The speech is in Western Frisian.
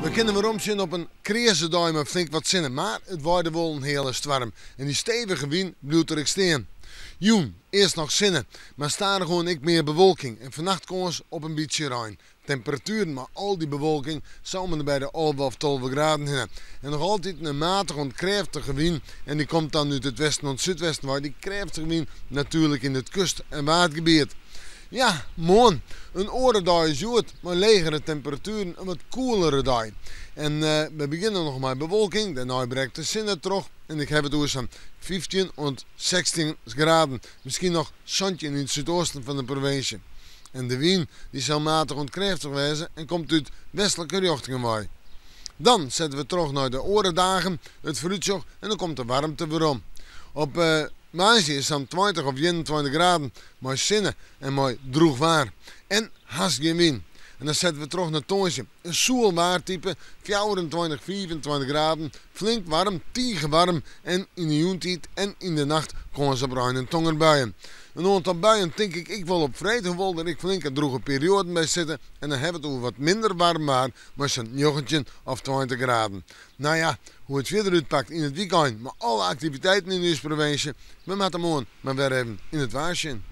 We kinne weromsjen op in kreaze dei mei flink wat sinne, mar it waaide wol in heale stoarm en dy stevige wyn bliuwt der ek stean. Jûn earst noch sinne, mar stadichoan ek mear bewolking en fannacht kâns op in bytsje rein. Temperatueren mei al dy bewolking sa om en by de 11 of 12 graden hinne. En noch altyd in matige oant krêftige wyn en dy komt dan út it westen oant súdwesten wei, dy krêftige wyn natuerlik yn it kust en waadgebiet. Ja, moarn in oare dei as hjoed, mei legere temperatueren, in wat koelere dei. En we begjinne noch mei bewolking, dêrnei brekt de sinne troch en ik haw it oer sa'n 15 oant 16 graden, miskien noch 17 yn it súdoosten fan de provinsje. En de wyn dy sil matich oant krêftich wêze en komt út westlike rjochtingen wei. Dan sette we troch nei de oare dagen, it foarútsjoch en dan komt de waarmte werom. Op woansdei is sa'n 20 of 21 graden mei sinne en mei drûch waar. En hast gjin wyn. En dan sette we troch nei tongersdei. In soel waartype, 24, 25 graden, flink waarm, tige waarm en yn de jûntiid en yn de nacht kâns op rein en tongerbuien. In oantal buien tink ik ek wol op freed, hoewol der ek flinke drûge perioaden by sitte en dan hawwe we it oer wat minder waarm waar mei sa'n 19 of 20 graden. No ja, hoe it fierder útpakt yn it wykein mei alle aktiviteiten yn ús provinsje, we moatte moarn mar wer even yn it waar sjen.